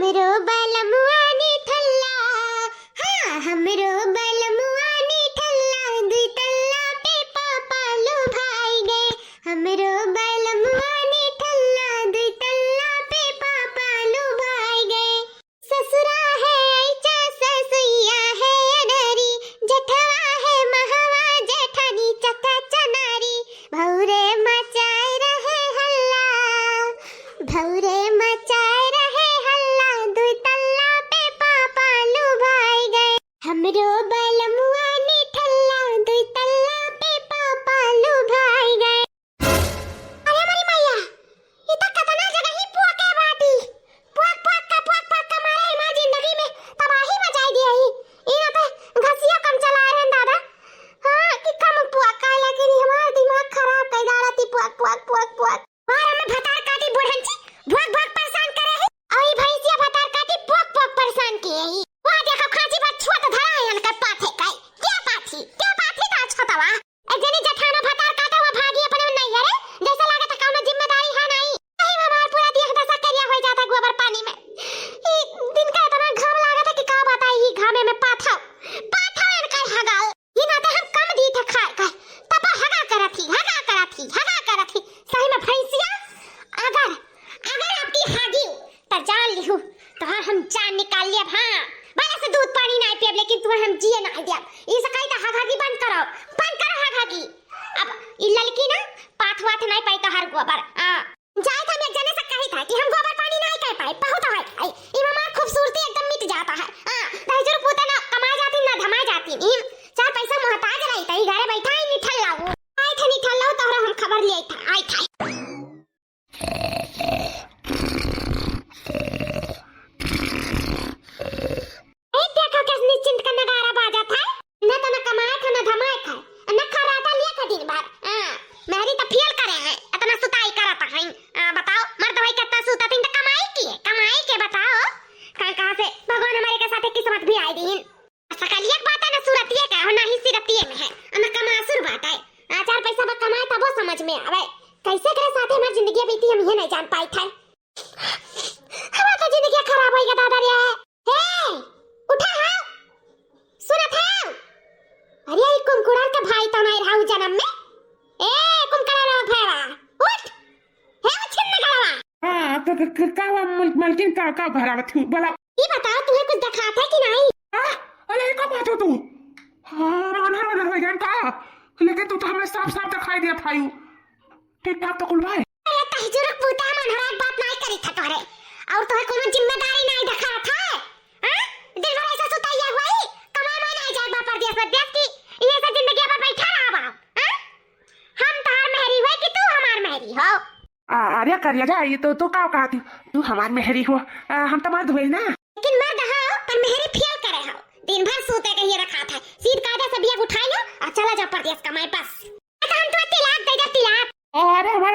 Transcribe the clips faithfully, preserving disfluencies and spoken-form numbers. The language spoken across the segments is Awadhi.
हमरो बलमुआ निठल्ला, हाँ, हमरो बलमुआ निठल्ला, दुई तल्ला पे पापा लुभाई गए। हमरो बलमुआ निठल्ला, दुई तल्ला पे पापा लुभाई गए। ससुरा है ऐचा, ससुइया है अनरी, जठवा है महवा, जठानी चका चनारी। भौरे मचाए रहे हल्ला, भौरे मचाए रहे हल्ला, दुई तल्ला पे पापा लुभाई गए। हमरो बलमुआ निठल्ला, दुई तल्ला पे पापा लुभाई गए। अरे मोरी मैया, ई त कतना जगह ही पुआ के बाटी। पुआ, पुआ का, पुआ, पुआ का मारे हमार जिंदगी में तबाही मचाई दिया ही। ई ना तो घसिया कम चलाए हैं दादा। हाँ, कि कम पुआ का, लेकिन ई हमार दिमाग खराब कर डालत ही पुआ, पुआ, पुआ, पुआ। बार हमें भतार काटी बुढ़न ची, भुआक, भुआक परेशान करे ही। और ई भैंसिया भतार काटी पुआक, पुआक परेशान किए ही। वाह, देखो खांची भर छुआ तो धरा है इनका पाथे का। क्या पाथी, क्या पाथी का छतवा? ए जनी जेठानो भतार काटा हुआ भागी अपने में नहीं है रे, जैसे लागत है कौनो जिम्मेदारी है नहीं। यही हमार पूरा देह दशा करिया हो जाता गोबर पानी में। ई दिन का इतना घाम लागत है कि का बताई, ई घामे में पाथव, पाथव इनका हगाल। ई नाते हम कम दी थे खाए का, तब हगा करत ही, हगा करत ही, हगा करत ही। सही में भैंसिया, अगर, अगर आपकी हागी तो जान लिहू, तोहार हम जान निकाल लियब। हाँ, भले से दूध पानी नाई पियब, लेकिन तुहर हम जिए नाई दियब। ई सकाई त हगहगी बंद करो, बंद करो हगहगी। अब ई ललकी ना पाथ वाथ नाई पाई तोहार गोबर। हाँ, जाए त हम एक जने से कही था कि हम गोबर पानी नाई कर पाए, बहुत है। आई, ई हमार खूबसूरती एकदम मिट जाता है। हाँ, दहिजरू पूते ना कमाए जाती, ना धमाए जाती। ई चार पैसा मोहताज रही, त ई घरे बैठा ही निठल लाऊ। आई था निठल लाऊ, तोहरा हम खबर ले आई था, आई था। ए, देखो कैसे निश्चिंत का नगारा बाजत है। न तो न कमाए खा, न धमाए खा, न खर्राटा लिया खा दिन भर। हाँ, मेहरी तो फेल करे हैं, इतना सुताई करत हैं। हाँ, बताओ, मर्द भाई कितना सूतत हैं तो कमाई के, कमाई के बताओ। कहाँ, कहाँ से भगवान हमारे के साथे किस्मत भी आए दीन। सकलिया के बात है ना, सूरतिये का हो, ना ही सिरतिये में है, और ना कमासुर बात है। आ, चार पैसा बा कमाए तबो समझ में आवे। कैसे करे साथे हमार जिंदगी बीती, हम ये नहीं जान पाई थे। हमार तो जिंदगी खराब होई गा दादा रे। हे, उठा हो, सुनत हो? अरे, ई कुमकुड़ार का भाई तो नहीं रहा उ जन्म में। ए, कुमकुड़ार भैया, उठ। हे, उठ, छिन्न गलवा। हाँ, क-, क-, क-, का हुआ मल-, मलकिन, का, का भरावत हूँ, बोला। ई बताओ, तुम्हें कुछ दिखात है कि नहीं? हाँ? अरे, ई का बात हो तू? हाँ, हम अनहर, अनहर हो गए का? लेकिन तू तो हमें साफ, साफ दिखाई दिया था यू। ठीक ठाक तो कुल भाई। अरे, तहजुरक बूता हम अनहरा बात नहीं करी था तोरे। और तोहे कोनो जिम्मेदारी नहीं दिखा था? हाँ? दिन भर ऐसा सुताइया हुआ ही, कमाए में नहीं जाए बा परदेस, परदेस की, ये ऐसा जिंदगी पर बैठा रहा बा, हाँ? हम तोहार मेहरी हुए कि तू हमार मेहरी हो? आ, अरे करिया जा, ये तो, तू का कहती? तू हमार मेहरी हो, आ, हम तो मर्द हुए ना। लेकिन मर्द हो, पर मेहरी फेल करे हो। दिन भर सूते के ही रखा था। सीध कायदा से बिया उठाई लो और चला जाओ परदेस कमाए बस। तो हम तो तिलाक दे दे, तिलाक। अरे हमार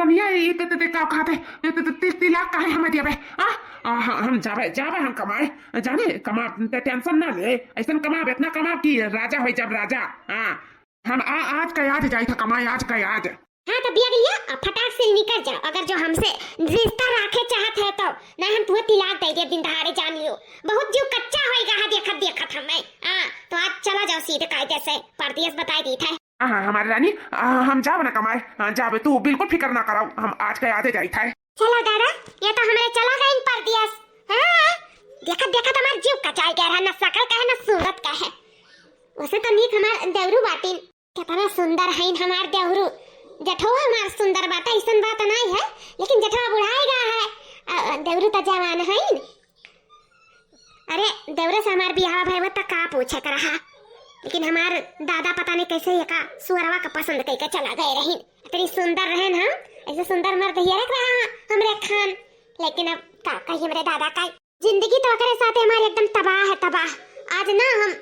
रनिया, ये ते, ते, ते का कहते? ये ते, ते, ते, तिलाक काहे हमें दिया बे? आ? आ, ह-, हम जाबे, जाबे हम कमाए। जाने, कमा, ते टेंशन ना ले। ऐसन कमाब, इतना कमाब कि राजा होई जब राजा। हाँ। हम आ, आज का आज जाई था कमाए, आज का आज। हाँ, तो बिया गइया, अब फटाक से निकल जाओ। अगर जो हमसे रिश्ता राखे चाहत है तो, नहीं हम तुम्हें तिलाक दे दिया दिन दहाड़े, जान लियो। बहुत जीव कच्चा होई गा है देखत, देखत हमें। हाँ, तो आज चला जाओ सीधे कायदे से, परदेस बताई दी था। हाँ, हाँ, हमारी रानी, आ, हम जाब ना कमाए। हाँ, जाबे, तू बिल्कुल फिक्र ना कराओ, हम आज के आजे जाई था। चलो दादा, ये तो हमरे चला गई परदेस। हाँ, देखत देखत हमार जीव कचाई गया है, ना शकल का है, ना सूरत का है। वैसे तो नीक हमार देवरू बाटिन, कितना सुंदर है हमार देवरू। जेठो हमार सुंदर बाटे, ऐसन बात नहीं है, लेकिन जेठवा बुढ़ाई गा है, आ, देवरू तो जवान है। अरे, देवरे से हमार बियाह भय में त का पूछे के रहा, लेकिन हमार दादा पता नहीं कैसे एका सुअरवा का पसंद कइके चला गए रहीन। इतनी सुंदर रहन हम, ऐसे सुंदर मर्द हियरक रहा हमरे खान, लेकिन अब का कही हमरे दादा का। जिंदगी तो ओकरे साथे हमारी एकदम तबाह है, तबाह। आज ना हम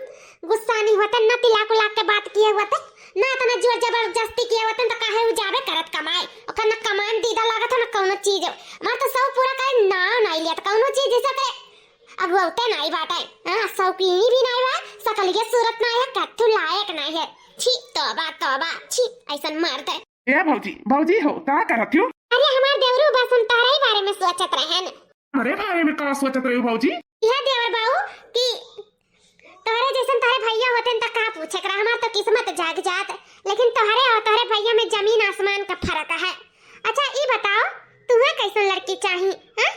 गुस्सा नहीं होते, ना तिलाक उलाक के बात किए होते, ना इतना जोर जबरदस्ती किए होते, तो काहे उ जाबे करत कमाए। ओकर ना कमान दीदा लागत है, ना कौनो चीज। हमार तो शौक पूरा करे नाव नहीं लिया, तो कौनो चीज जैसे करे अगुआते नाई बाटे। हाँ, शौकीनी भी नाई बा, सकलिया सूरत नाई है, कत्थू लायक नाई है। छी, तौबा, तौबा, छी, ऐसन मर्द। ए भौजी, भौजी हो, का करत हो? अरे हमार देवरू बस हम तोहरे ही बारे में सोचत रहन। हमरे बारे में का सोचत रही भौजी? यह देवर बाबू कि तोहरे जैसन तोहरे भैया होते न त का पूछे करा, हमार तो किस्मत जाग जात, लेकिन तोहरे और तोहरे भैया में जमीन आसमान का फर्क है। अच्छा, ई बताओ, तुम्हें कैसन लड़की चाही, हाँ?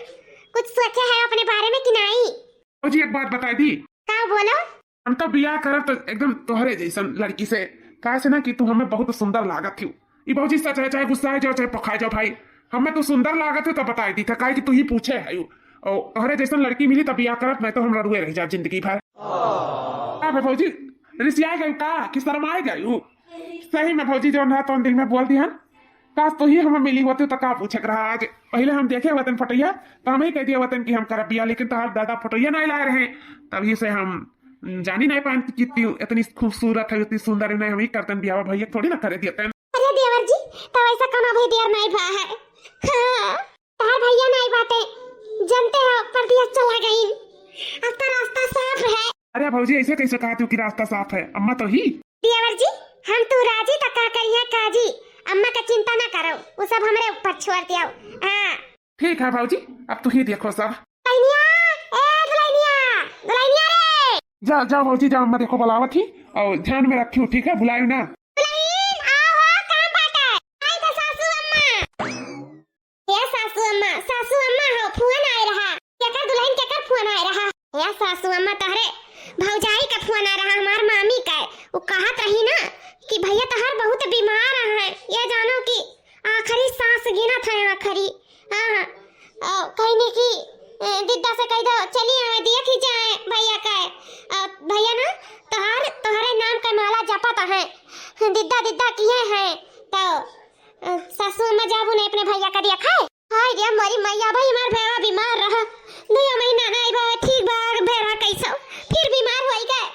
कुछ सोचे है अपने बारे में कि नहीं? भौजी, एक बात बताई दी। का बोलो? हम तो बियाह करब तो एकदम तोहरे जैसन लड़की से, काहे से ना कि तू हमें बहुत सुंदर लागत हो। ई भौजी सच है, चाहे गुस्सा जाओ, चाहे पखाए जाओ भाई, हमें तू सुंदर लागत हो तो बताई दी था, काहे कि तू ही पूछे है। और तोहरे जैसन लड़की मिली तो बियाह करब, नहीं तो हम रड़ुए रह जाब जिंदगी भर। का बे भौजी, रिसिया गई का कि शर्माए गई? सही में भौजी, जौन है तौन दिल में बोल दिहन। काश तू ही हमें मिली होती तो का पूछे के रहा आज। पहले हम देखे होतन फोटोया तो हम ही कह दिया होतन कि हम करब बियाह, लेकिन तोहार दादा फोटोया नहीं लाए रहे, तभी से हम जानी नहीं पान कि कितनी इतनी खूबसूरत है, इतनी सुंदर है, नहीं हम ही करतन बियाह, भैया थोड़ी ना करे देतन। अरे देवर जी, तब ऐसा कौनो भी देर नहीं भा है। हाँ। तोहार भैया नाई बाटे, जानते हो, परदेस चला गईन। अब तो रास्ता साफ है। अरे भौजी, ऐसे कैसे कहा तू कि रास्ता साफ है? अम्मा तो ही। देवर जी, हम तू राजी तो का करिए काजी, अम्मा का चिंता ना करो, वो सब हमरे ऊपर छोड़ दियो। हाँ। ठीक है भौजी, अब तू ही देखो सब। दुल्हनिया, ए दुल्हनिया, दुल्हनिया रे। जा, जा भौजी, जा, अम्मा देखो बुलावत ही, और ध्यान में रखियो, ठीक है, भुलायू ना। दुल्हन, आओ हो, काम बाटे। आई तो सासू अम्मा। हे सासू अम्मा, सासू अम्मा हो, फोन आए रहा। केकर दुल्हन, केकर फोन आए रहा? हे सासू अम्मा, तोहरे भौजाई का फोन आए रहा, हमार मामी का। वो कहत रही ना कि भैया तोहार बहुत बीमार है, ये जानो कि आखिरी सांस गिनत है, आखिरी। हाँ, हाँ। अ, कहने की, अ, दिद्दा से कह दो, चली आवे, देख ही जाए भैया का। अ, भैया ना तोहार, तोहरे नाम का माला जपत है, दिद्दा दिद्दा किए हैं, तो अ, सासू अम्मा जाबू ने अपने भैया का देखा है? हाय रे मोरी मैया, भाई हमार भैया बीमार रहा, दुई महीना नहीं भा, ठीक बा, भेरा कैसो, फिर बीमार होई गए।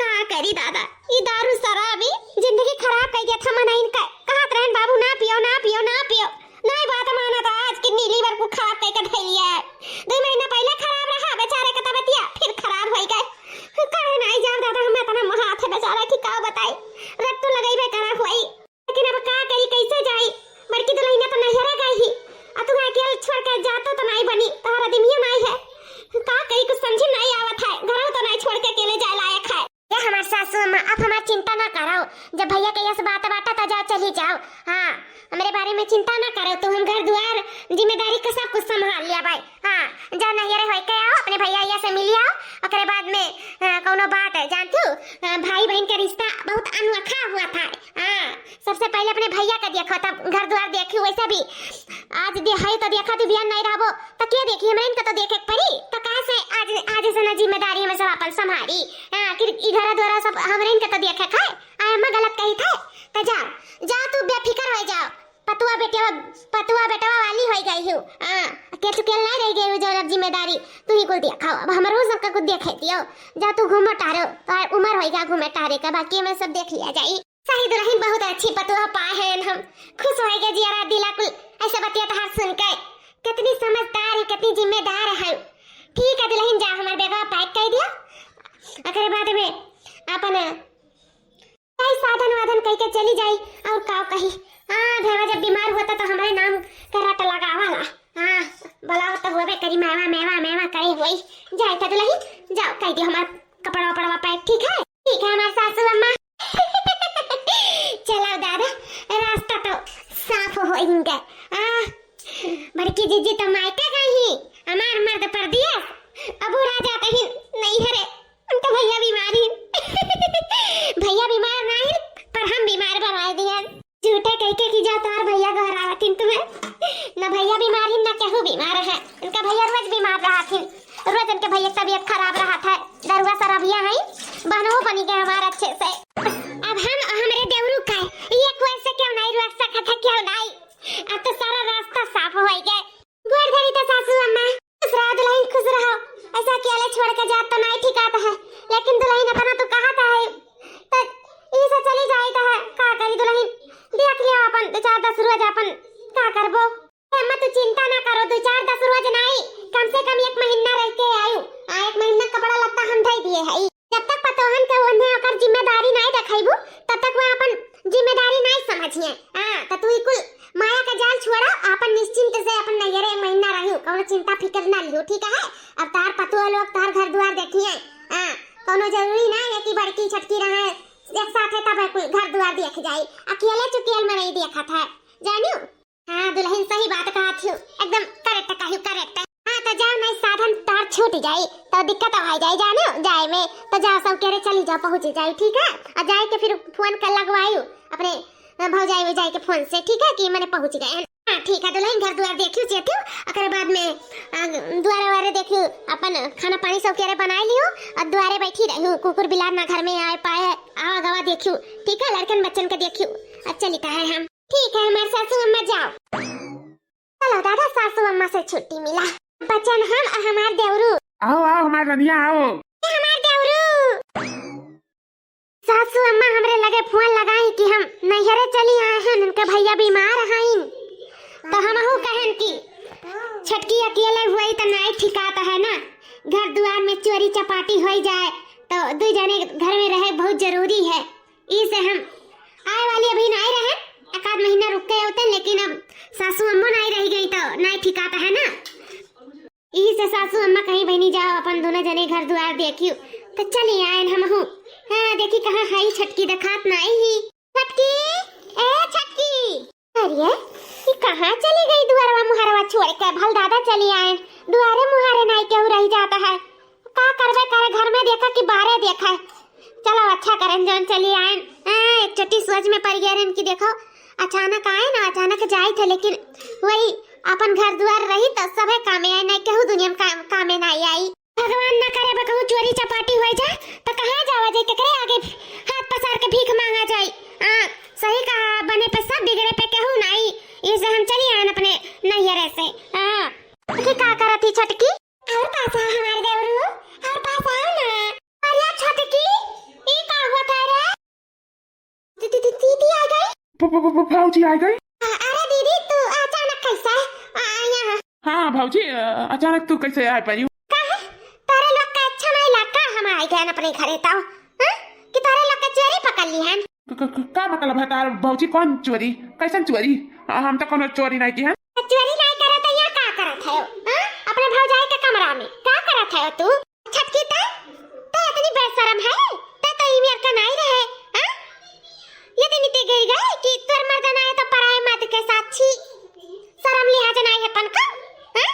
का करी दादा, ई दारू शराबी जिंदगी खराब कर दिया था मनइन का। कहत रहन बाबू ना पियो, ना पियो, ना पियो, नहीं बात माना था, आज किडनी लिवर को खराब करके धैलिया है। दुई महीना पहले खराब रहा बेचारे का तबतिया, फिर खराब होई गए। काहे नहीं जाओ दादा, हम इतना महात है बेचारा कि का बताई, रट्टू लगई बे करा होई। लेकिन अब का करी, कैसे जाई? बड़की दुल्हनिया तो नैहरे गई ही, आ तू अकेले छोड़ के जातो तो नहीं बनी, तोहरा दिमियो नहीं है। का करी, कुछ समझ नहीं आवत है, घरों तो नहीं छोड़ के अकेले जाए लायक है। ये हमार सासू अम्मा, आप हमार चिंता ना करो, जब भैया के यस बात बाटा तो जा चली जाओ। हाँ, हमरे बारे में चिंता ना करो तू, हम घर दुआर जिम्मेदारी का सब कुछ संभाल लिया भाई। हाँ, जा नैहरे होई के आओ, अपने भैया ये से मिली आओ, ओकरे बाद में, हाँ, कौनो बात है, जानतू, हाँ, भाई बहन का रिश्ता बहुत अनोखा हुआ था। हाँ, सबसे पहले अपने भैया का देखो, तब घर द्वार देखी। वैसे भी आज दे है तो देखा तू, बिहान नहीं रहबो तो के देखी? हमरे इनका तो देखे के पड़ी। तो कहाँ से आज, आज से ना जिम्मेदारी में सब अपन संभारी। हाँ, कि ई घर द्वार सब हमरे इनका तो देखे के है। आ अम्मा गलत कही थे, तो जा, जा तू बेफिकर हो जाओ। पतुआ बेटवा, पतुआ बेटवा वाली होई गई हूँ। हाँ, के चुकेल नहीं रह गई हूँ, जो अब जिम्मेदारी तू ही कुल देखा। अब हमरो सबका कुछ देखे दियो। जा तू घूमो टहरो, तोहार उम्र होई गया घूमे टहरे का, बाकी हमें सब देख लिया जाई। सही दुल्हन, बहुत अच्छी पतुआ पाए हैं हम, खुश होई गए जियारा दिला कुल। ऐसे बतिया तोहार सुन के, कितनी समझदार है, कितनी जिम्मेदार है। ठीक है दुल्हन, जा हमार बैगवा पैक कर दियो, ओकरे बाद में अपन कई साधन वाधन कई के चली जाई। और का कही, हाँ, भेवा जब बीमार होता तो हमारे नाम का रट लगावाला। हाँ, बुलाओ तो होबे करी, मेवा, मेवा, मेवा करे होई। जाए था दुल्हन, जाओ, कह दियो हमार कपड़ा वपड़वा पैक, ठीक है? ठीक है हमार सासू अम्मा। चलो दादा, रास्ता तो साफ होइंगे। आ, बड़की जीजी तो मायके गई ही, हमार मर्द परदेस, अब वो राजा कहीं नहीं हरे। हम तो भैया बीमार ही। भैया बीमार ना ही, पर हम बीमार बनाए दिए। झूठे कह के कि जा तोहार भैया घर आवतिन तुम्हें। ना भैया बीमार ही, ना केहू बीमार है। इनका भैया रोज बीमार रहत ही। रोज इनके भैया तबीयत खराब रहत है। दरुआ शराबिया है, बहनों बनी गए हमारे अच्छे से। अब हम हमरे देवरू का एक वैसे क्यों नहीं रोक सकत है, क्यों नहीं? अब तो सारा रास्ता साफ हो गए। गोड़ धरी तो सासू अम्मा। खुश रहो दुल्हन, खुश रहो। ऐसा अकेले छोड़ के जात तो नहीं ठीक आता है, लेकिन दुल्हन अपना तो कहत है, तो ई से चली जाई तो है, का करी दुल्हन, देख लियो अपन दो चार दस रोज अपन का करबो। अम्मा तू चिंता ना करो, दो चार दस रोज नहीं, कम से कम एक महीना रह के आयु। आ, एक महीना कपड़ा लत्ता हम धई दिए है। जब तक पतोहन के ओन्हे ओकर जिम्मेदारी नहीं देखैबू, तब तक वह अपन जिम्मेदारी नहीं समझिए। हाँ, तो तू ई कुल माया का जाल छोड़ा, आपन निश्चिंत से आपन नैहरे महीना रहियो, कौनो चिंता फिकर ना लियो, ठीक है? अब तार पतुआ लोग तार घर दुआर देखिए, हाँ, कौनो जरूरी ना है कि बड़की छोटकी रहे एक साथ है तब कुल घर दुआर देख जाई, अकेले चुकेल में नहीं देखत है, जानियो? हाँ दुल्हन, सही बात कहत हियो, एकदम correct कहियो, correct। हाँ तो जाओ, नहीं साधन तार छूट जाई तो दिक्कत आ जाई, जाने जाए में। तो जाओ सब केरे चली जाओ, पहुँच जाई, ठीक है? और जाए के फिर फोन कर लगवायु अपने, अ, भौजाई वौजाई के फोन से, ठीक है, कि मने पहुँच गए हैं। हाँ ठीक है दुल्हन, घर दुआर देखियो चेतियो, ओकरे बाद में, अ, दुआरे वारे देखियो, अपन खाना पानी सब केरे बनाए लियो और दुआरे बैठी रहियो, कुकुर बिलार ना घर में आए पाए, आवा गवा देखियो, ठीक है, लड़कन बच्चन के देखियो। अच्छा लिखा है हम। ठीक है हमार सासू अम्मा, जाओ। चलो दादा, सासू अम्मा से छुट्टी मिला, बचन हम और हमार देवरू। आओ आओ हमार रनिया, आओ। ए हमार देवरू। सासू अम्मा हमरे लगे फोन लगाई कि हम नैहरे चली आए हैं, उनके भैया बीमार हईन। तो हमहू कहन कि छोटकी अकेले हुई तो नाई ठिकात है ना, घर दुआर में चोरी चपाटी होई जाए तो दुई जने घर में रहे बहुत जरूरी है। ई से हम आए वाली अभी नाई रहे, एक आध महीना रुक के होते, लेकिन अब सासू अम्मो नाई रह गई तो नाई ठिकात है ना। ई से सासू अम्मा कहीं बहिनी जाओ अपन दोनों जने घर दुआर देखियो, तो चली आयन हमहू। हाँ देखी कहाँ है छोटकी, देखात नाई ही। छोटकी, ए छोटकी। अरे, ई कहाँ चली गई दुआरवा मुहारवा छोड़ के? भल दादा चली आए, दुआरे मुहारे नाई केहू रही जाता है। का करबे करे घर में, देखा कि बाहरे देखा है। चलो अच्छा करन जौन चली आए। हाँ, एक चोटी सोच में पड़ गए रहन कि देखो अचानक आए ना, अचानक जाए थे, लेकिन वही अपन घर दुआर रही तो सभे कामे आए, नाई केहू दुनिया में काम, कामे नाई आई। भगवान ना करे, अब कहूँ चोरी चपाटी हो जाए, तो कहाँ जावा जाए, केकरे आगे हाथ पसार के भीख मांगा जाए? हाँ, सही कहा, बने पे सब, बिगड़े पे केहू नाई। इसे हम चली आयन अपने नैहरे से। हाँ। छोटकी का करत ही छोटकी? और पास आओ हमारे देवरू, और पास आओ ना। अरे छोटकी, ई का हुआ था रे? दी-, दी-, दी-, दीदी आ गई? भ-, भ-, भ-, भ-, भौजी आ गई? अ-, अरे दीदी, तू अचानक कैसे आ, यहाँ? हाँ भौजी, अ, अचानक तू कैसे आ पाई? काहे? तोरे लोग का अच्छा नहीं लगा हम आ गए अपने घरे तो, हाँ? कि तोरे लोग का चोरी पकड़ ली हन? क-, क-, क-, का मतलब है तार भौजी, कौन चोरी, कैसन चोरी? अ, हम तो कोनो चोरी नहीं की हन। चोरी नहीं करे तो यहाँ का करत है, हाँ? अपने भौजाई के कमरा में का करत है तू? छोटकी तै, तै इतनी बेशरम है, तै तो ई मेर का नाई रहे, हाँ? ये दिन इतनी गिर गए कि तोर मर्द ना है तो पराए मर्द के साथ छी। शर्म लिहाज नाई है तनका, हाँ?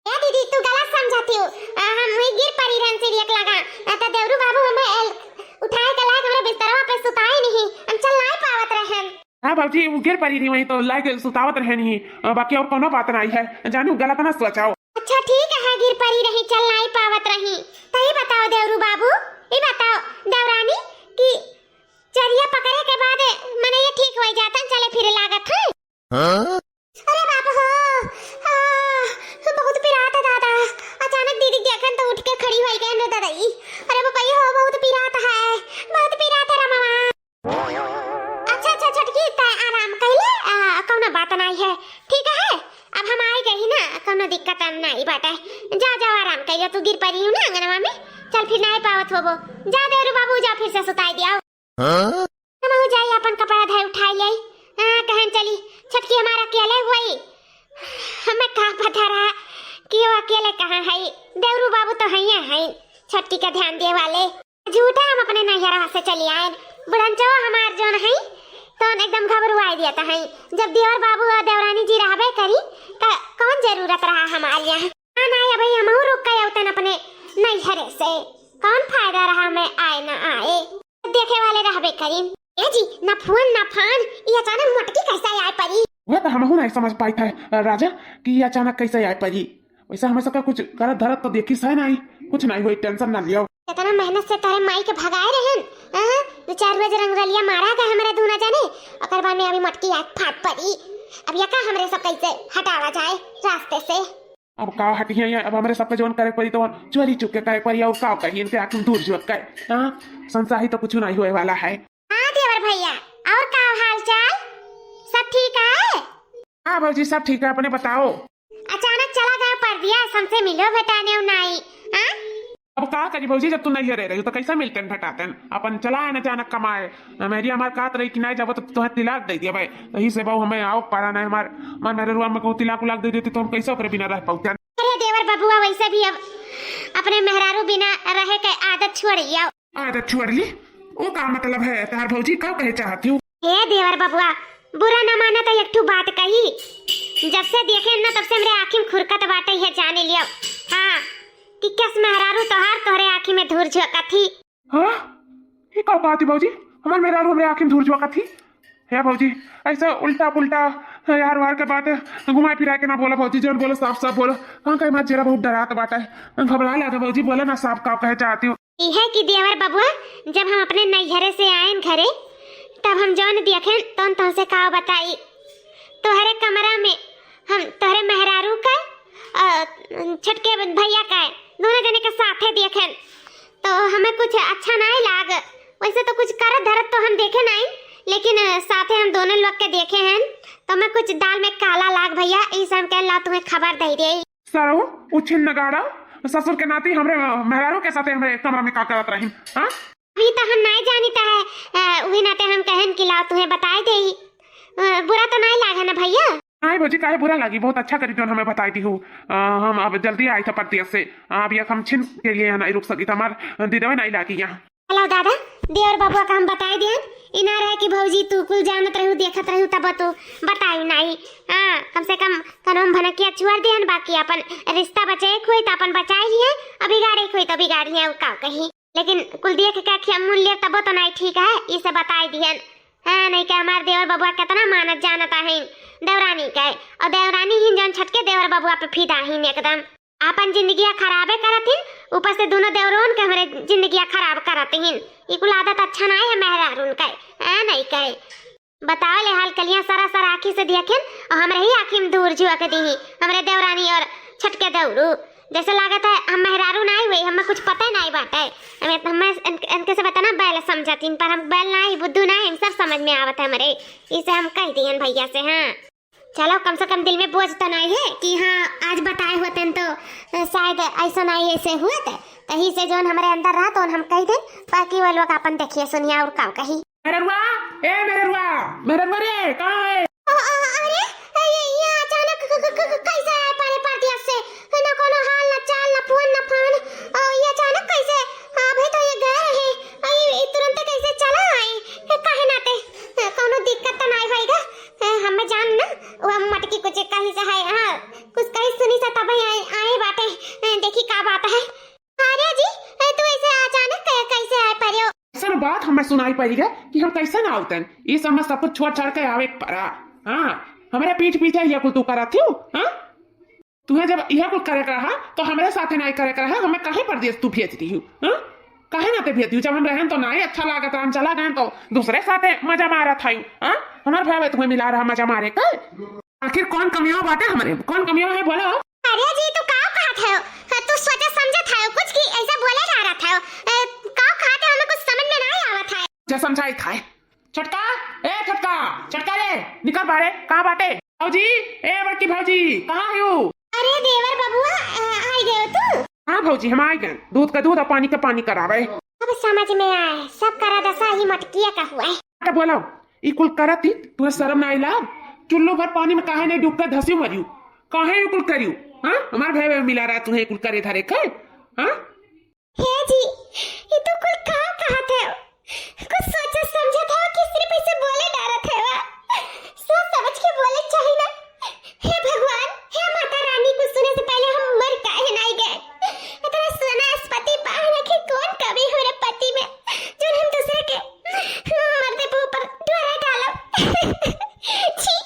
ए दीदी, तू गलत समझती हो। आ, हम वही गिर पड़ी रहन सीढ़िया के लगा। आ, तो देवरू बाबू हमें एल-, उठाए के लायक हमरे बिस्तरवा पे सुताए नहीं। हम चल नाई पावत रहन। हाँ भौजी, वो गिर पड़ी रही, वहीं तो लायक सुतावत रहनी ही, अ, बाकी और कोनो बात नहीं है, जानू गलत ना सोचाओ। अच्छा ठीक है, गिर पड़ी रही, चल नाई पावत रही। तो ये बताओ देवरू बाबू, ये बताओ देवरानी कि चरिया पकड़े के बाद मने ये ठीक हो जाता, चले फिरे लागत है। हाँ? अरे बाप हो, आ, बहुत पिरात है दादा। अचानक दीदी देखन तो उठ के खड़ी हो गए रे दादा। अरे बाबा, ये हो बहुत पिरात है, बहुत पिरात है रे मामा। अच्छा, अच्छा, छोटकी, तै आराम कइले, आ, कौनो बात नाई है, ठीक है? अब हम आई गई ना, कौनो दिक्कत नाई बाटे। जा, जा, आराम कइले, तू गिर पड़ी हूँ ना अंगनवा में, चल फिर नाई पावत होबो। जा देवरू बाबू, जा फिर से सुताई दिया। हाँ? हमहू जाई, अपन कपड़ा धर उठाई आई। हाँ, कहन चली, छोटकी हमार अकेले हुई, हमें का पता रहा कि वो अकेले कहाँ है। देवरू बाबू तो हइये हैं, छोटकी का ध्यान दिए वाले। झूठे हम अपने नैहरवा से चली आए। बुढ़नचवा हमार जौन है, तो एकदम घबरुआई दिया था है। जब देवर बाबू और देवरानी जी रहबे करी, तो कौन जरूरत रहा हमार यहाँ? हाँ, ना, अबही हमहू रुक के अउतन अपने नैहरे से। कौन फायदा रहा मैं आए ना आए? देखे वाले रहबे करीन। ए जी, ना फोन ना फान, ये अचानक मोटकी कैसे आए परी? वह तो हमहू नहीं समझ पाई था, राजा, कि ये अचानक कैसे आए परी। वैसे हमें सबका कुछ करत धरत तो देखी सै नहीं, कुछ नहीं हुई, tension ना लियो। इतना मेहनत से तारे माई के भगाए रहन, हाँ? दो चार बजे रंगरलिया मारा गए हमारे दूना जाने, ओकर बाद में अभी मोटकी आए फाट परी। अब ये का हमरे सब कैसे हटावा जाए रास्ते से? अब का हटिया, अब हमरे सबके जौन करे परी तो चोरी चुप के करे परी, और का कही इनके आँख में धूर झोंक के। हाँ, संसाही तो कुछ नहीं होए वाला है। हाँ देवर भैया, और का हाल चाल? सब ठीक है? हाँ भौजी, सब ठीक है, अपने बताओ। अचानक चला गया परदेस, हमसे मिलो भेटाने नाई, हाँ? अब का करी भौजी, जब तू नैहरे रही तो कैसे मिलतेन भेटातेन? अपन चला आए न अचानक कमाए। मेहरी हमार कहत रही कि नहीं जाबो तो तोहे तिलाक दे दिया भाई। तही से बहू हमें आओ पारा नहीं हमार, हमार मेहररुआ में कहूँ तिलाक उलाक दे देती तो हम कैसे ओकरे बिना रह पाउतेन? अरे देवर बबुआ, वैसे भी अब अपने मेहरारू बिना रहे के आदत छोड़ लिया। आदत छोड़ ली? वो का मतलब है? तार भौजी का कहे चाहती हूँ? हे देवर बबुआ, बुरा न माना तो एक ठू बात कही। जब से देखे न तब से हमरे आँखी में खुरकत बाटे, ये जाने लियो। हाँ, कि कस मेहरारू तोहार तोहरे आँखी में धूर झोंकत ही। हाँ? ये का बात है भौजी? हमार मेहरारू हमरे आँखी में धूर झोंकत ही? हे भौजी, ऐसा उल्टा पुल्टा यार वार के बात घुमाए फिराए के ना बोला भौजी, जौन बोलो साफ साफ बोलो। हाँ, कहीं हमार चेहरा बहुत डरात बाटे, घबरा लागे भौजी, बोला ना साफ का कहे चाहती हूँ। इहे कि देवर बबुआ, जब हम अपने नैहरे से आएन घरे, तब हम जौन देखेन तौन तौसे का बताई। तोहरे कमरा में हम तोहरे मेहरारू का, अ, छोटके भैया का, दोनों जने के साथे देखेन, तो हमें कुछ अच्छा नहीं लाग। वैसे तो कुछ करत धरत तो हम देखे नहीं, लेकिन, अ, साथे हम दोनों लोग के देखे हैं, तो हमें कुछ दाल में काला लाग भैया, ई से हम कह ला तुम्हें खबर दे दे। सरऊ, उ छिन नगाड़ा, ससुर के नाती हमरे, अ, मेहरारू के साथे हमरे कमरा में का करत रही, हाँ? अभी तो हम नहीं जानित है, अ, उही नाते हम कहन कि लाओ तुम्हें बताए देई। अ, बुरा तो नहीं लागे ना भैया? नहीं भौजी, काहे बुरा लागी? बहुत अच्छा करी जोन हमें बताई दी हो। अ, हम अब जल्दी आई था परदेस से। अ, अभी एक हम छिन के लिए यहाँ नहीं रुक सकी, तो हमार दिदवे नहीं लागी यहाँ। हेलो दादा, देवर बबुआ का हम बताई दियन। ई ना रहे कि भौजी तू कुल जानत रहू, देखत रहू, तब तू बताई नहीं। हाँ, कम से कम कनम भनकिया छुअर दियन, बाकी अपन रिश्ता बचे के होई तो अपन बचाई लिहे, और बिगाड़े के होई तो बिगाड़ी है, का कही। लेकिन कुल देख के अखिया मुन ले तबो तो नहीं ठीक है, इसे बताई दियन। हाँ, नहीं के हमार देवर बबुआ कितना मानत जानत है देवरानी के, और देवरानी ही जौन छटके देवर बबुआ पे फिदा ही एकदम। आपन जिंदगिया खराबे करत हिन, ऊपर से दोनों देवरोन के हमरे जिंदगिया खराब करत हिन। ई कुल आदत अच्छा नाई है मेहरारून के, आ नाई के। बताओ ले हाल कलियां सरासर आँखी से देखेन और हमरे ही आँखी में धूर झुआ के दीही, हमरे देवरानी और छटके देवरू। जैसे लागत है हम मेहरारू नाई हुई, हमें कुछ पता ही नाई बाटे। हमें, हमें इन-, इनके से बता ना बैल समझत हिन, पर हम बैल नाई, बुद्धू नाई, हम सब समझ में आवत है हमरे। इसे हम कह दिहन भैया से, हाँ। चलो, कम से कम दिल में बोझ तो नाई है कि हाँ, आज बताए होतेन तो, अ, शायद ऐसा नाई ऐसे हुआ था। तही से जौन हमरे अंदर रहा तो हम कह देन, बाकी वो लोग अपन देखिए सुनिए और का कही। मेहररुआ, ए मेहररुआ, मेहररुआ रे, कहाँ है? अ, अ, अरे, ये, ये अचानक क-, क-, क-, क-, कैसे आए परे परदेस से? ना कोनो हाल, ना चाल, ना फोन, ना फान। अ, ये अचानक कैसे? अभी तो ये गए रहे, अ, ये, ये तुरंत कैसे चला आए? काहे नाते? अ, कोनो दिक्कत तो नाई होएगा? ए, हमें जान ना, वो मटकी कुछ कहीं से है, हाँ, कुछ कहीं सुनी से तब आए, आए बाटे। ए, देखी का बात है। अरे जी, ए, तू ऐसे अचानक कै-, कैसे आए पड़े हो? ऐसन बात हमें सुनाई पड़ी है कि हम कैसे ना आवतन। ई सब में सब कुछ छोड़ छाड़ के आवे के पड़ा। हाँ, हमारे पीठ पीछे ये कुल तू करत हो, हाँ? तुम्हें जब यह कुल करे के रहा, तो हमरे साथे नाई करे के रहा, हमें काहे परदेस तू भेज दिहू, हाँ? काहे नाते भेज दिहू? जब हम रहन तो नाई अच्छा लागत रहा, हम चला गए तो दूसरे साथे मजा मारत है, हाँ? हमार भाई तुम्हें मिला रहा मजा मारे के। आखिर कौन कमियां बाटे हमरे, कौन कमियां है बोलो? अरे जी, तू का कहत है? तू सोचे समझत है कुछ कि ऐसा बोले जा रहा था? ए, का कहत है, हमें कुछ समझ में नहीं आवत है। जा समझाई था। छोटका, ए छोटका, छोटका रे, निकल बाहरे, कहाँ बाटे? भौजी, ए बड़की भौजी, कहाँ हो? अरे देवर बबुआ, अ, आई गयो तू? हाँ भौजी, हम आई गए। दूध का दूध और पानी का पानी करावे। अब समझ में आए, सब करा दसा ही मटकिया का हुआ है। तो बोलो, ई कुल करत ही, तुम्हें शर्म ना आइला? चुल्लू भर पानी में काहे नहीं डूब कर धसी मरियो? काहे ई कुल करियो? हाँ, हमार भाई मिला रहा तुम्हें ई कुल करे धरे के? हाँ? हे जी, ई तू कुल का कहत है? कुछ सोचत समझत है कि सिर्फ ऐसे बोले डरत है वा? सोच समझ के बोले चाहिए ना। हे भगवान, हे माता रानी, कुछ सुने से पहले हम मर काहे नहीं गए? इतना सोना पति पाए रखे, कौन कमी हमरे पति में, जो हम दूसरे के मर्दे के ऊपर डोरा डालो? छी,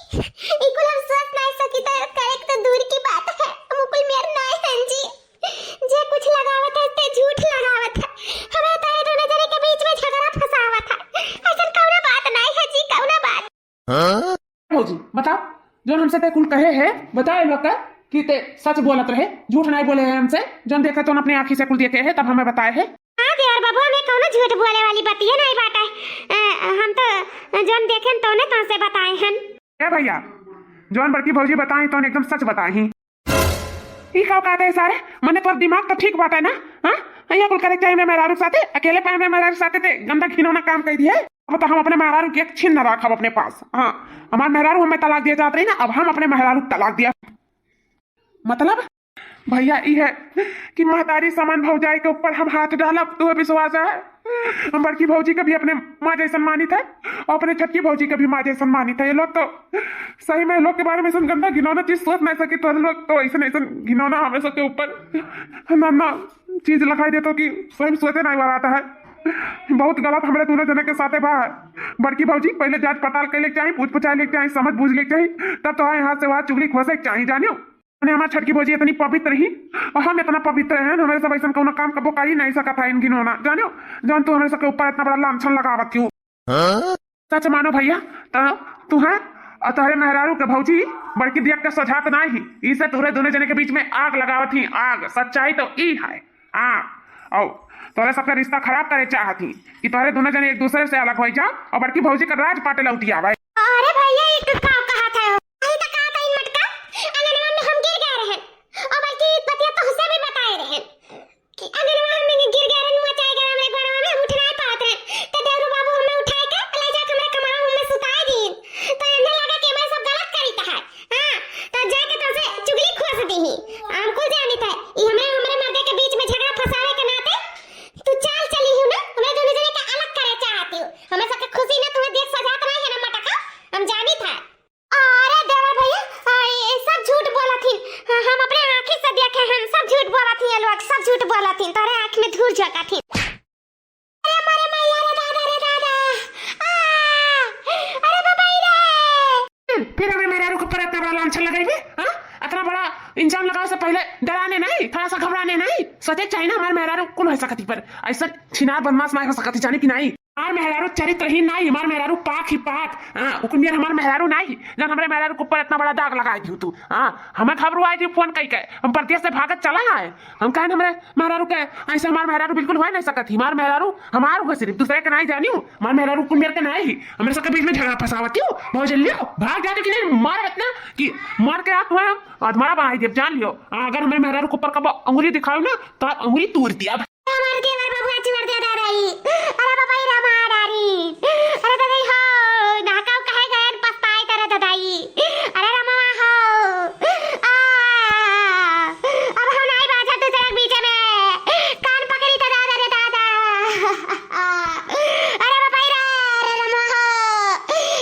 ई कुल हम सोच नहीं सकी तो करे तो दूर की बात है, हम कुल मेर नहीं हैं जी। जे कुछ लगावत है, ते झूठ लगावत है। हमें तो ये दोनों जने के बीच में झगड़ा फंसावत है। ऐसन कौनो बात नहीं है जी, कौनो बात। हाँ? भौजी, बता, जौन हमसे ते कुल कहे है, बताए लोग का कि ते सच बोलत रहे, झूठ नहीं बोले है हमसे। जौन देखे तो अपने आँखी से कुल देखे है, तब हमें बताए है। हाँ देवर बाबू, हमें कौनो झूठ बोले वाली बतिये नहीं बाटे। अ, हम तो जौन देखेन तौने तौसे बताए हन। ए भैया, जौन बड़की भौजी बताई तौन एकदम सच बताई। ई का कहते हैं सारे? मने तोर दिमाग तो ठीक बात है ना? हाँ? हाँ, ये कुल करे के चाही मेहरारू के साथे, अकेले पाए में मेहरारू के साथे ते गंदा घिनौना काम कर दिए। अब तो हम अपने मेहरारू के एक छिन न राखब अपने पास। हाँ, हमार मेहरारू हमें तलाक दिए जात रही ना, अब हम अपने मेहरारू के तलाक दिया। मतलब भैया ई है कि महतारी समान भौजाई के ऊपर हम हाथ डालब, तुहे विश्वास है? हम बड़की भौजी के भी अपने माँ जैसन मानित है और अपने छोटकी भौजी के भी माँ जैसन मानित है। ये लोग तो सही में लोग के बारे में ऐसन गंदा घिनौना चीज सोच नहीं सके, तो लोग तो ऐसन ऐसन घिनौना हमें सबके ऊपर ना ना चीज लखाई देतो कि सही में सोचे नहीं वाला आता है। बहुत गलत हमरे दोनों जने के साथे बा। बड़की भौजी, पहले जांच पड़ताल कर ले के चाही, पूछ पुछा ले के चाही, समझ बूझ ले के चाही, तब तो यहाँ से वहाँ चुगली खोसे के चाही, जानियो। मने हमार छोटकी भौजी इतनी पवित्र ही और हम इतना पवित्र हैं, हमारे सब ऐसा कौनो काम कबो कर ही नहीं सकत है इन घिनौना, जानियो। जौन तू हमारे सबके ऊपर इतना बड़ा लांछन लगावत क्यों? हाँ? सच मानो भैया, तो तू है और तोहरे मेहरारू के भौजी बड़की दिया के सोझात ना ही, इसे तोहरे दोनों जने के बीच में आग लगावत ही, आग। सच्चाई तो ई है। हाँ, और तोहरे सबके रिश्ता खराब करे चाहत ही कि तोहरे दोनों जने एक दूसरे से अलग हो जाओ और बड़की भौजी का राज पाटे लौटी आवे। अरे भैया, ये का कहत है? यही तो कहत है मटका, अंगनवा में हम गिर गए रहे और बल्कि बतिया तो हुसे भी बताए रहे कि अंगनवा में गिर गए रहे, मचाए गए हमरे गोड़वा में, हम उठ नहीं पात रहे। तो देवरू बाबू हमें उठाए के ले जाके हमरे कमरा में सुताए दीन। तो इन्हें लगा कि हमारे सब गलत करी है। हाँ, तो जाके तो से चुगली खोस दी ही। हम कुल जानित है, ई हमरे, हमरे मर्दे के बीच में झगड़ा फंसावे के नाते तू चाल चली हूँ ना, हमरे दोनों जने का अलग करे चाहती हूँ। हमें सबके खुशी ना तुम्हें देख सजात नहीं है ना मटका, हम जानित है। अरे देवर भैया, आ, ये सब झूठ बोलत हिन। हाँ, हम अपने आँखी से देखे हैं, सब झूठ बोलत हिन ये लोग, सब झूठ बोलत हिन। तोरे आँख में धूर झोंकत हिन। अरे मारे मैया रे दादा रे दादा। आ, अरे बाबा रे। हम्म, फिर हमें मेहरारू के ऊपर इतना बड़ा लांछन लगाई है, हाँ? इतना बड़ा इंजाम लगावे से पहले डराने नहीं, थोड़ा सा घबराने नहीं, सोचे चाहिए ना हमारे मेहरारू कौन हो सकती पर ऐसा छिनार बदमाश ना हो सकती, जाने की नहीं। हमार मेहरारू चरित्रहीन नाही, हमार मेहरारू पाक ही पाक। हाँ, हुकुम यार हमार मेहरारू नाही, जौन हमरे मेहरारू के ऊपर इतना बड़ा दाग लगाई दियो तू। हाँ, हमें खबर आई थी फोन कई के, हम परदेस से भागत चला आए। हम कहे हमरे मेहरारू के, ऐसे हमार मेहरारू बिल्कुल हो नहीं सकत ही। हमार मेहरारू हमार हुआ सिर्फ दूसरे के नाही जानी हूँ। हमार मेहरारू हुकुम यार के नाही, हमरे सबके बीच में झगड़ा फंसावती हो। बहुत जल्दी हो, भाग जाते कि नहीं, मार इतना कि मार के हाथ हुआ अधमरा बनाई देब, जान लियो। हाँ, अगर हमरे मेहरारू के ऊपर कब अंगुली दिखाओ ना, तो अंगुली तोड़ दिया। हमार देवर बबुआ चुअर दे दे रही। अरे बाबा रे मार डारी। अरे दादाई हो, नाकाऊ कहे गए पछताई करे दादाई। अरे रमवा हो। आ, अब हम नहीं बाझा दूसरे के बीच में। कान पकड़ी तो दादा रे दादा। अरे बाबा रे, अरे रमवा हो।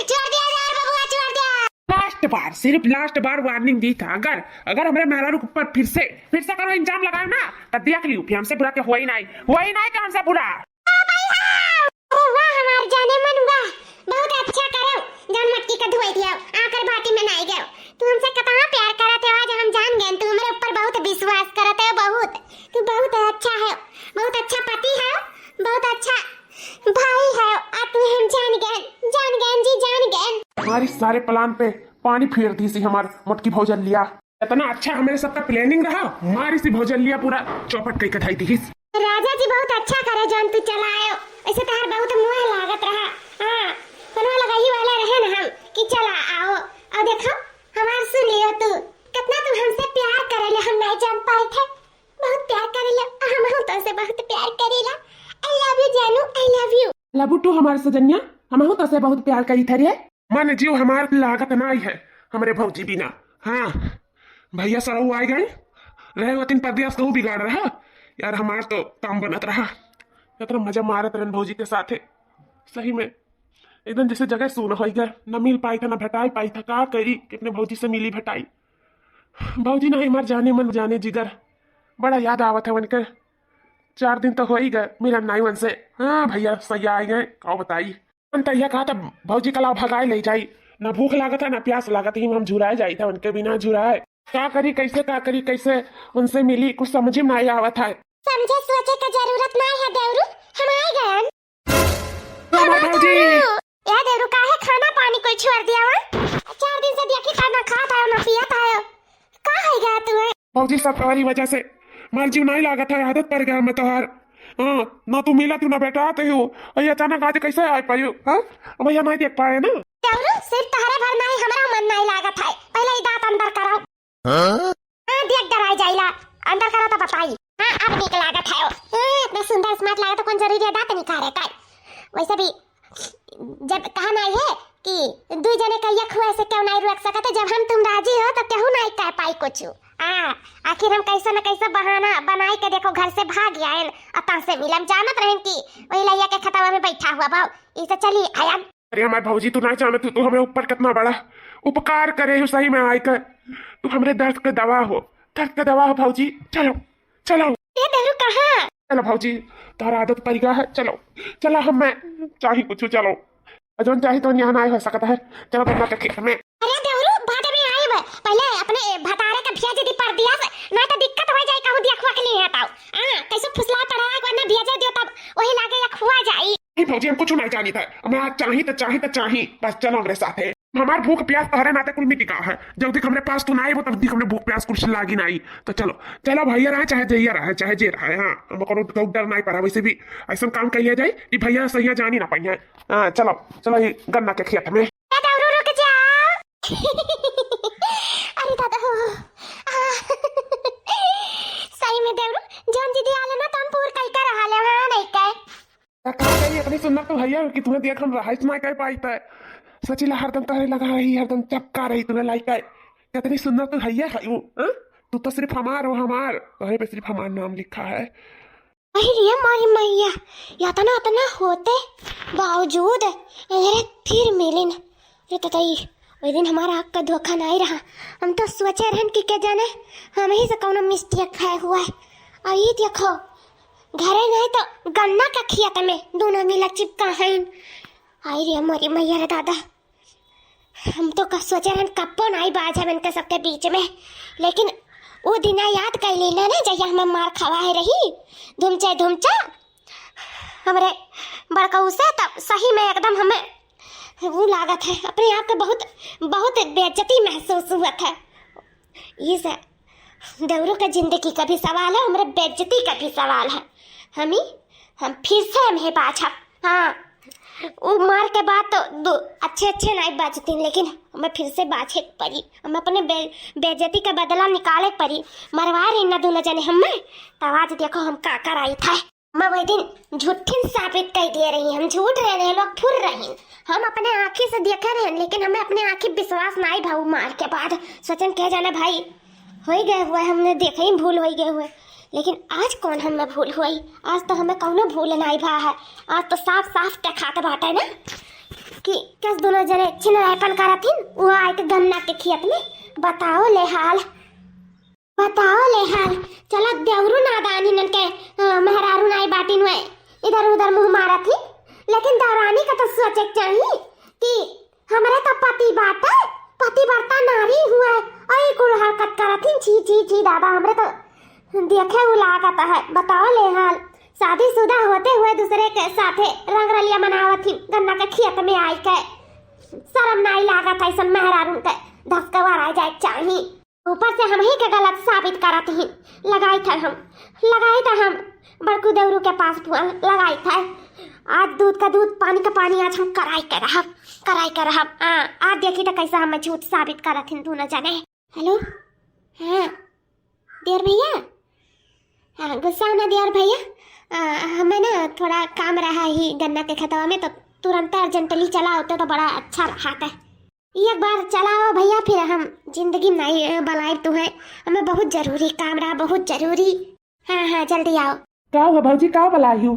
चुअर दिया यार बबुआ, चुअर दिया। लास्ट बार, सिर्फ लास्ट बार वार्निंग दी था। अगर, अगर हमरे मेहरारू के ऊपर फिर से, फिर से कौनो इंजाम लगाए ना, तो देख लियो, फिर हमसे बुरा के होई नाई, होई नाई कि हमसे बुरा। अरे वाह, हमार जाने मन वाह, बहुत अच्छा करो, जौन मटकी का धोई दियो, आकर बाटी में नाई गयो। तू हमसे कितना प्यार करत हो, आज हम जान गए, तू हमरे ऊपर बहुत विश्वास करत हो, बहुत। तू बहुत अच्छा है, बहुत अच्छा पति है, बहुत अच्छा भाई है, आ तू हम जान गए, जान गए जी, जान गए। हमारी सारे प्लान पे पानी फेर दी सी हमार मोटकी भौजलिया। इतना अच्छा हमारे सबका प्लानिंग रहा, मारी सी भौजलिया पूरा चौपट कई कथाई दी। राजा जी बहुत अच्छा करे जौन तू चला आयो, ऐसे तहार बहुत मोह लागत रहा। हाँ, कोनो लगाई वाला रहे न हम कि चला आओ। और देखो, हमार सुन लियो तू, कितना तू हमसे प्यार करे ले हम नहीं जान पाए थे। बहुत प्यार करे ले, हम हम तो से बहुत प्यार करेला। I love you जानू, I love you। Love you too हमार सजनिया, हम हम तो से बहुत प्यार करी थे रे। मन जीव हमार लागत नाई है हमरे भौजी बिना। हाँ, भैया सरऊ आए गए रहे, वतिन परदेस कहू बिगाड़ रहा। यार, हमार तो काम बनत रहा, इतना मजा मारत रहन भौजी के साथे। सही में, एकदम जैसे जगह सून हो गया, न मिल पाई था, न भेटाई पाई था। का करी, कितने भौजी से मिली भेटाई। भौजी नहीं, हमार जाने मन, जाने जिगर, बड़ा याद आवत है उनके। चार दिन तो हो ही गए मिलन नाई उनसे। हाँ भैया, सही आए गए, का बताई। मन तो यह कहा था, भौजी का लाओ भगाए ले जाई, ना भूख लागत है, ना प्यास लागत है, हम झुराए जाई था उनके बिना झुराए। का करी, कैसे, का करी, कैसे उनसे मिली, कुछ समझ में नहीं आवत है। समझे सोचे का जरूरत नहीं है देवरू, हम आए गए। ओ हमार भौजी। ए देवरू, काहे खाना पानी कोई छोड़ दिया हुआ? चार दिन से देखी था, ना खात है, ना पियत है। का है गया तू है? भौजी, सब तुम्हारी वजह से। मार जीव नहीं लागत है, आदत पड़ गया मैं तोहार। हाँ, ना तू मिला, तू ना बेटा आते हो। अरे अचानक आज कैसे आ पायु? हाँ, भैया नहीं देख पाए ना। देवरू, सिर्फ तोहरे भर नहीं, हमरा मन नहीं लागत है। पहले ही दांत अंदर करो। हाँ? हाँ, देख डराई जाइला। अंदर करो तो बताई। हाँ, अब नीक लागत है। हाँ, इतना सुंदर smart लागत है, कौन जरूरी है दांत निकारे का? वैसे भी जब कहा नाई है कि दुई जने का यक हुआ से क्यों नाई रोक सकत, जब हम तुम राजी हो तो केहू नाई कह पाई कुछ। हाँ, आखिर हम कैसे न कैसे बहाना बनाई के देखो घर से भाग आएन, अता से मिलम जानत रहेन कि वही लैया के खतवा में बैठा हुआ भाव। इसे चली आयन। अरे हमार भौजी, तू ना जानत हो, तू हमरे ऊपर कितना बड़ा उपकार करे हो सही में आइके। तू हमरे दर्द के दवा हो, दर्द के दवा हो भौजी। चलो, चलो। ए देवरू, कहाँ? चलो भौजी, तोहरा आदत पड़ गया है। चलो, चलो, हम मैं चाही कुछ, चलो। जौन चाही तो यहाँ ना हो सकता है। चलो गन्ना के खेत में। अरे देवरू, बाद में आइब, पहले अपने भतारे का भेज दी परदेस, ना तो दिक्कत हो जाए, कहूँ देखवा के लिए आता। हाँ, कैसे फुसला पड़ा है, वरना भेज दियो तब वही लागे या खुआ जाई। नहीं भौजी, हम कुछ नहीं जानी था। हमें आज चाही तो चाही तो चाही, बस चलो हमरे साथ है। हमार भूख प्यास तोहरे नाते कुल मिटी का है। जब तक हमरे पास तू ना आइबो, तब तक हमरे भूख प्यास कुछ लागी नहीं। तो चलो, चलो भैया रहे चाहे जैया रहे, चाहे जे रहे, हाँ, हम कोनो केहू डर नहीं पड़ा। वैसे भी ऐसा काम कर लिया जाए कि भैया सैया जानी ना पाइए। हाँ, चलो, चलो ये गन्ना के खेत में। ए देवरू, रुक जाओ। अरे दादा हो। आ, सही में देवरू, जौन जिदी आले ना, तो हम पूर कई कर रहा ले, हाँ, नहीं कहे। का, का करी, इतनी सुंदर तू हइया कि तुम्हें देख हम रहाइश ना कर पाई तय। सचिला हरदम तोहरे लगा रही, हरदम चपका रही तुम्हें लाइक है। कितनी सुंदर तू हइया है वो, हाँ? तू तो सिर्फ हमार हो, हमार। तोहरे पे सिर्फ हमार नाम लिखा है। अरे रे मोरी मैया, यातना अतना होते बावजूद अरे फिर मिलिन। रे ततई, ओई दिन हमारा आँख का धोखा नहीं रहा। हम तो सोचे रहन कि के जाने हम ही से कौनो मिस्टेक है हुआ है। और ये देखो, घरे नहीं तो गन्ना का खेत में दोनों मिला चिपका है। आई रे मोरी मैया रे दादा, हम तो क-, सोचे रहन कप्पो नहीं बाझब इनके सबके बीच में, लेकिन वो दिना याद कर लेना ना, जहिया हमें मार खवा है रही धुमचे धुमचा हमरे बड़कऊ से, तब सही में एकदम हमें वो लागत है, अपने आप के बहुत, बहुत बेइज्जती महसूस हुआ था। ये से देवरों का जिंदगी का भी सवाल है, हमरे बेइज्जती का भी सवाल है। हम ही, हम फिर से हम ही बाझब। हाँ, वो मार के बाद तो दो अच्छे अच्छे नाई बाजतीन, लेकिन हमें फिर से बाझे के पड़ी, हमें अपने बे-, बेइज्जती का बदला निकाले के पड़ी। मरवा रही ना दोनों जने हमें, तब आज देखो हम का कराई था। मैं वही दिन झूठिन साबित कर दिए रही, हम झूठ रहे रहे, लोग फुर रही। हम अपने आँखी से देखे रहे, लेकिन हमें अपने आँखी विश्वास नाई भाऊ मार के बाद। सोचन कह जाना भाई, होई गए हुए, हमने देखे ही भूल होई गए हुए, लेकिन आज कौन हमें भूल हुई? आज तो हमें कौनो भूल नाई भा है। आज तो साफ साफ देखात बाटे ना कि कस दोनों जने छिनरायपन करत हिन, वो आए के गन्ना के खेत में। बताओ ले हाल, बताओ ले हाल। चलो देवरू नादान इनन के, अ, मेहरारू नाई बाटिन हुए, इधर उधर मुँह मारत ही, लेकिन देवरानी का तो सोचे के चाही कि हमरे तो पति बाटे, पतिव्रता नारी हुए, और ई कुल हरकत करत हिन, छी, छी, छी, दादा, हमरे तो देखे उ लागत है। बताओ ले हाल, शादीशुदा होते हुए दूसरे के साथे रंग रलिया मनावत हिन, गन्ना के खेत में आई के। शर्म नाई लागत है ऐसन मेहरारून के, धसकवा रह जाए चाही। ऊपर से हम ही के गलत साबित करत ही। लगाई थे हम, लगाई थे हम बड़कू देवरू के पास फोन लगाई थे। आज दूध का दूध, पानी का पानी, आज हम कराई के रहब, कराई के रहब। आ, आज देखी तो कैसा हमें झूठ साबित करत हिन दोनों जने। हेलो, हाँ, देवर भैया, हाँ, गुस्सा ना देवर भैया, आ, हमें ना थोड़ा काम रहा ही गन्ना के खेतवा में, तो तुरंत अर्जेंटली चला होते तो बड़ा अच्छा रहा था। एक बार चलाओ भैया, फिर हम जिंदगी नहीं, अ, बलाइब तुहे। हमें बहुत जरूरी काम रहा, बहुत जरूरी। हाँ, हाँ, जल्दी आओ। का हुआ भौजी, का बलाई हो?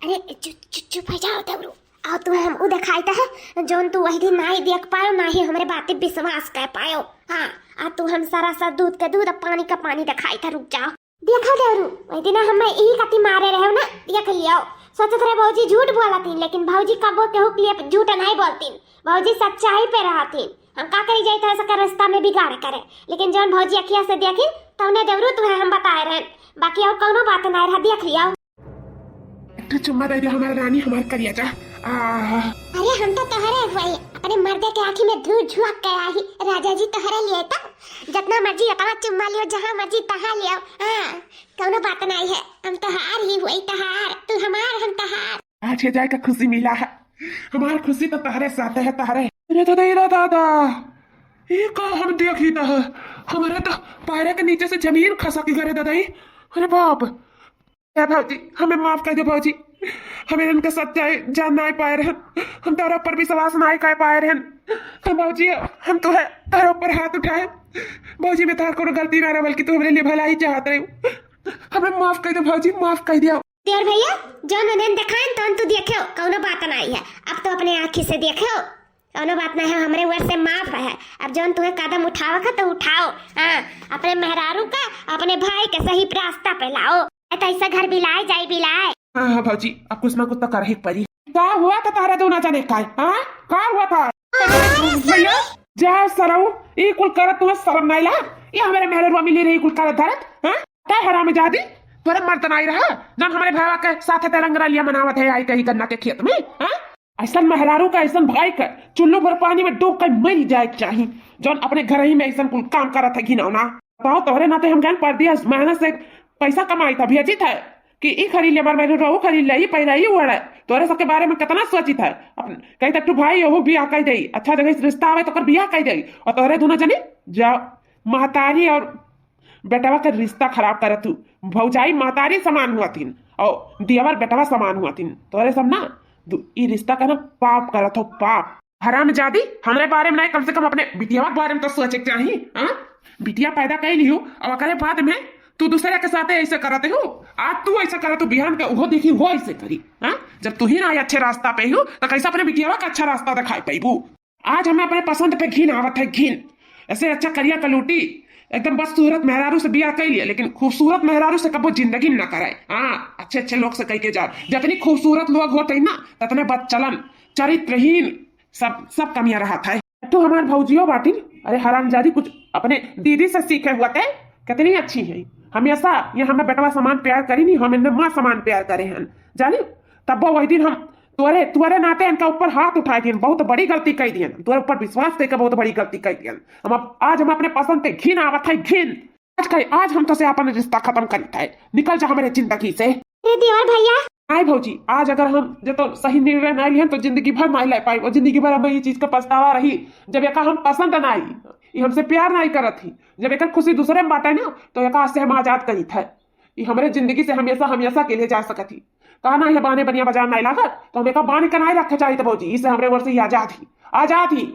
अरे, चुप, चुप, चुप हो जाओ देवरू। आओ, तुम्हें हम उ दिखाई है, जौन तू वही दिन नहीं देख पायो, ना ही हमरे बातें विश्वास कर पायो। हाँ, आ तू हम सरासर दूध के दूध, अब पानी का पानी दिखाई था। रुक जाओ। देखो देवरू, वही दिन हमें यही कति मारे रहे हो ना, देख लियो। सोचत रहे भौजी झूठ बोलत ही, लेकिन भौजी कबो केहू के लिए झूठ नहीं बोलती, भौजी सच्चाई पे रहती। हम का करी जाई था सकर रास्ता में बिगाड़ करे, लेकिन जौन भौजी अखिया से देखी, तौने देवरू तुम्हें हम बताए रहे, बाकी और कौनो बात नहीं रहा, देख लियो। एक ठो चुम्मा दे दे हमार रानी, हमार करिया जा। आह। अरे हम तो तोहरे हुए, अपने मर्दे के आँखी में धूल झुआक के आई, राजा जी तोहरे लिए तो जितना मर्जी उतना चुम्मा लियो, जहाँ मर्जी तहाँ लियो। हाँ, कौनो बात नहीं है, हम तोहार ही हुई तोहार, तू हमार हम तोहार। आज ये जाए का खुशी मिला है, हमार खुशी तो तोहरे साथ है, तोहरे। अरे दादा, ये दादा, ये का हम देखी त है, हमारे तो पैरे के नीचे से जमीन खसक गए रे दादा, ये अरे बाप, ए भौजी, हमें माफ कइ दे भौजी। हमें इनका सच्चाई जान नाहीं पाए रहन, हम तोहरे ऊपर विश्वास नाहीं कइ पाए रहन। हम भौजी, हम तोहे, तोहरे ऊपर हाथ उठाए। भौजी, में तोहर कोनो गलती ना रहे, बल्कि तू हमरे लिए भलाई चाहत रहे। हमें माफ कइ दे भौजी, माफ कइ दिया। देवर भैया, जौन उन्हें देखाएन तौन तू देखेउ, कौनो बात नाहीं है। अब तो अपने आँखी से देखेउ, कौनो बात नाहीं है, हमरे ओर से माफ है। अब जौन तुहे कदम उठावक है तो उठाओ। हाँ, अपने मेहरारू का, अपने भाई के सही रास्ता पे लाओ। ए, तो ऐसा घर बिलाए जाई बिलाए। हाँ, हाँ भौजी, अब कुछ ना कुछ तो करही के पड़ी। का हुआ था तारा दोनों जने का? हाँ, का हुआ था? भैया, जा सरऊ, ई कुल करत तुहे शर्म नाहीं ला? ये हमरे मेहररुआ मिली रही कुल करत धरत, हाँ? तै हरामजादी, तोरे मर्द नाहीं रहा, जौन हमरे भावा के साथ ते रंगरलिया मनावत है आई कहीं गन्ना के खेत में, हाँ? ऐसन मेहरारू का, ऐसन भाई का चुल्लू भर पानी में डूब के मर जाए के चाही, जौन अपने घर ही में ऐसन कुल काम करत है घिनौना। बताओ, तोहरे नाते हम गन परदेस मेहनत से पैसा कमाई था, भेजी था कि ई खरीद ले, हमार मेहरारू खरीद ले, ई पहिरा, ई ओढ़े। तोहरे सबके बारे में कितना सोची था। अपन कही था, "तू भाई, ओहू बियाह कइ देई, अच्छा जगह से रिश्ता आवे तो ओकर बियाह कइ देई।" और तोहरे दोनों जने जाओ, महतारी और बेटवा के रिश्ता खराब करत हू। भौजाई महतारी समान हुआ थीन और दियावर बेटवा समान हुआ थीन। तोहरे सब ना दु-, ई रिश्ता का ना पाप करत हो, पाप। हरामजादी, हमरे बारे में नहीं, कम से कम अपने बिटियावा के बारे में तो सोचे के चाही, हाँ? बिटिया पैदा कइ लियो और ओकरे बाद में तू दूसरे के साथे ऐसे करत हो। आज तू ऐसे करत हो, बिहान का उहो देखी, वो ऐसे करी, हाँ? जब तू ही ना अच्छे रास्ता पे हो, तो कैसे अपने बिटियावा का अच्छा रास्ता दिखाई पैबू? आज हमें अपने पसंद पे घिन आवत है, घिन। ऐसे अच्छा करिया कलूटी, एकदम बदसूरत मेहरारू से बियाह कइ लिया, लेकिन खूबसूरत मेहरारू से कबो जिंदगी में ना कराए। हाँ, अच्छे अच्छे लोग से कह के जा, जितनी खूबसूरत लोग होते हैं ना, उतने बदचलन, चरित्रहीन, सब, सब कमियां रहत है। तो हमार भौजियो बाटिन, अरे हरामजादी, कुछ अपने दीदी से सीखे हुआ के, कितनी अच्छी है। हमेशा ये हमें बेटवा समान प्यार करी नहीं, हम इन्हें माँ समान प्यार करे हैं, जानी। तब वो वही दिन हम तोरे, तोरे नाते इनका ऊपर हाथ उठाए दियन, बहुत बड़ी गलती कइ दियन, तोरे ऊपर विश्वास कइ के बहुत बड़ी गलती कइ दियन। हम अब, आज हम अपने पसंद पे घिन आवत है, घिन। आज कहे, आज हम तो से अपन रिश्ता खत्म करी थे, निकल जा हमारे जिंदगी से। अरे देवर भैया। आए भौजी, आज अगर हम जे तो सही निर्णय नाहीं लिहन तो जिंदगी भर नाहीं ले पाई, और जिंदगी भर हमें ये चीज का पछतावा रही। जब एका हम पसंद नाहीं, ये हमसे प्यार नाहीं करत ही, जब एकर खुशी दूसरे में बाटे ना, तो एका आज से हम आजाद करी थे। ये हमरे जिंदगी से हमेशा, हमेशा के लिए जा सकत ही। कहा ना, ये बाने बनिया बाजार नाहीं लागत, तो हम एका बाने का नाहीं रखे चाहिए तो भौजी, इसे हमरे ओर से ही आजाद ही, आजाद ही।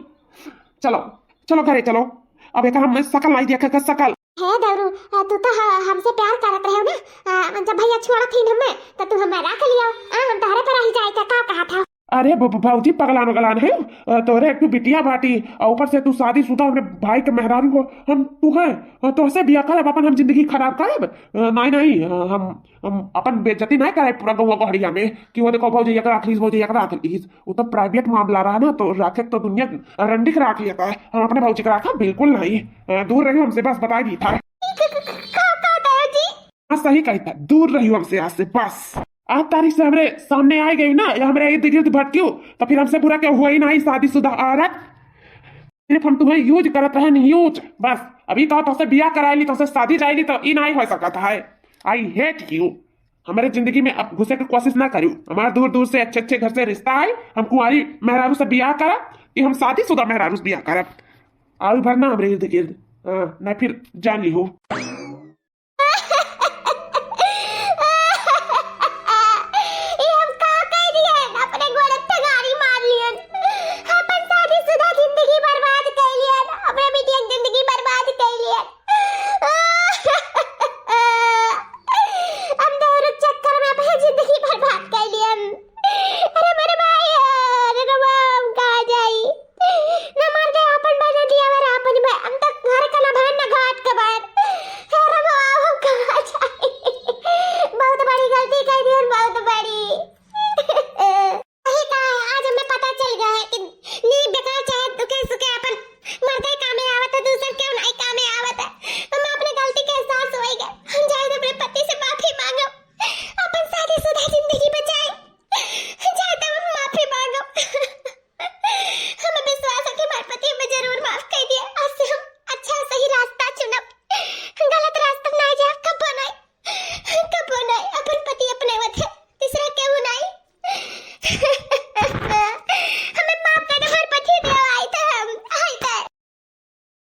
चलो, चलो घरे चलो, अब एका हम सकल नाहीं देखे के सकल। हे दौरू, आ, तू तो ह-, हमसे प्यार करत रहे हो ना, आ, जब भैया छोड़त ही हमें, तो तू हमें रख लियो, आ, हम तोहरे पर रही जाए, क्या, का कहा था? अरे ब-, ब-, भौजी, पगलान वगलान है, आ, तोहरे एक ठो बिटिया बाटी, और ऊपर से तू शादीशुदा हमरे भाई के मेहरारू हो, हम तू है, आ, तोहसे बियाह करब, अपन हम जिंदगी खराब करब? आ, नाहीं, नाहीं, आ, हम, हम अपन बेइज्जती नाहीं कराए पूरा गौवा गहरिया में कि वो देखो भौजी एक राख लीस, भौजी एक राख लीस। वो तो प्राइवेट मामला रहा ना, तो राखे तो दुनिया रंडी के राख लेता है, हम अपने भौजी के राखा बिल्कुल नहीं। अ, दूर रहियो हमसे, बस बताई दी था। का, का, का, दादाजी? हाँ, सही कही था, दूर रहियो हमसे आज से बस। आज तारीख से हमरे सामने आ गई ना, या हमरे इर्द गिर्द भटकियो, तो फिर हमसे बुरा क्या हुआ ही नहीं, शादीशुदा औरत। सिर्फ हम तुम्हें यूज करत रहन, यूज बस। अभी कहो तो से बियाह कराई ली, तो से शादी जाई ली, तो ई नहीं हो सकत है। I hate you। हमारे जिंदगी में अब घुसे के कोशिश ना करियो। हमारे दूर दूर से अच्छे अच्छे घर से रिश्ता आए, हम कुंवारी मेहरारू से बियाह करब कि हम शादीशुदा मेहरारू से बियाह करब? आयु भर ना हमरे इर्द गिर्द, हाँ, ना फिर जान ली हो।